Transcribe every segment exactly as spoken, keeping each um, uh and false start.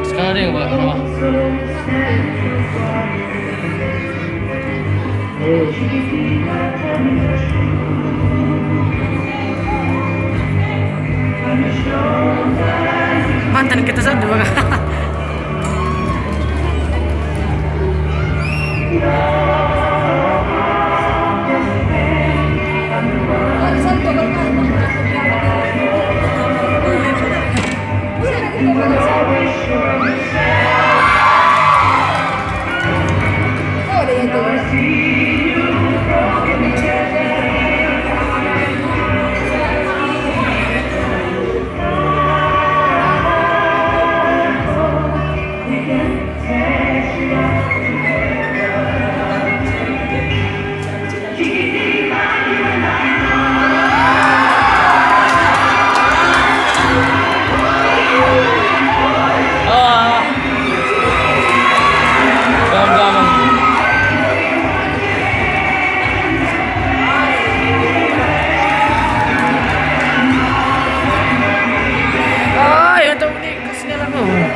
Sekarang, Pak, kenapa? Mantan kita satu, Pak.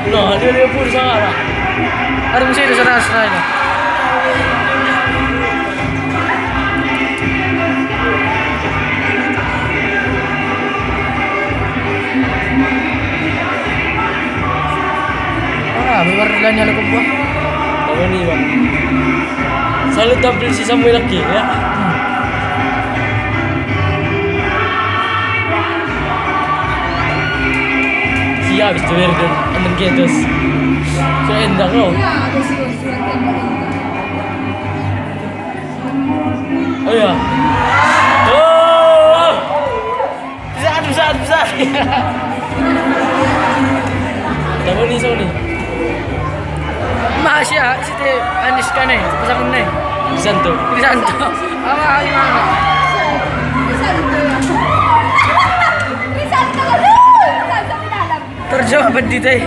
Nah, dia, dia pun salah. Ada mesti ada salah, salah ini. Ah, biar dia nyala ke buah. Tahu ni, Bang. Selalu tampil si Samuel lagi, ya. Siap, itu Werder, antar Getos. Sudah endang, lo. Oh, iya. Oh! Bisa, bisa, bisa. Tahu ni, tahu ni. Masih ya, situ Aniska nih, pasangan nih. Santo. Di Santo. Apa gimana? Terjawab di teh.